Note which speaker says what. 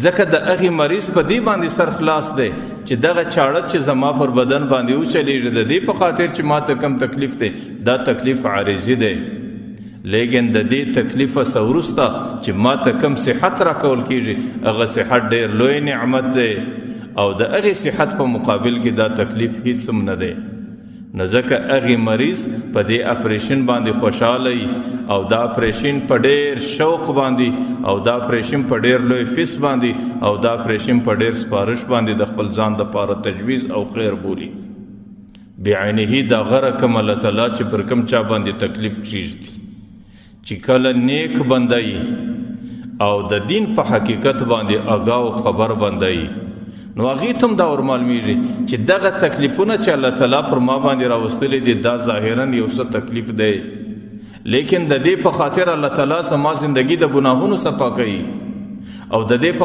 Speaker 1: ځکه د هغې مریض په دې باندې سر خلاص دی چې دغه چاړه چې زما پر بدن باندې وچلیږي، د دې په خاطر چې ما ته کم تکلیف دی، دا تکلیف عارضي دی، لیکن د دې تکلیف څخه وروسته چې ما ته کم صحت راکول کیږي، هغه صحت ډیر لوی نعمت دی، او د هغې صحت په مقابل کې دا تکلیف هیڅ هم نه دی. نو ځکه هغې مریض په دې اپریشن باندې خوشحاله وي، او دا اپریشن په ډیر شوق باندې، او دا اپریشن په ډیر لوی فیس باندې، او دا اپریشن په ډیر سپارش باندې د خپل ځان دپاره تجویز او خیر بولي. بعینه دا غره کوم الله تعالی چې پر کوم چا باندې تکلیف کښېږدي، چې کله نیک بنده او د دین په حقیقت باندې اګاه او خبر بنده، نو هغې ته هم دا ور معلومیږي چې دغه تکلیفونه چې الله تعالی پر ما باندې راوستلي دي، دا ظاهرا یو څه تکلیف دی، لیکن د دې په خاطر الله تعالی زما زندگی د ګناهونو صفا کوي، او د دې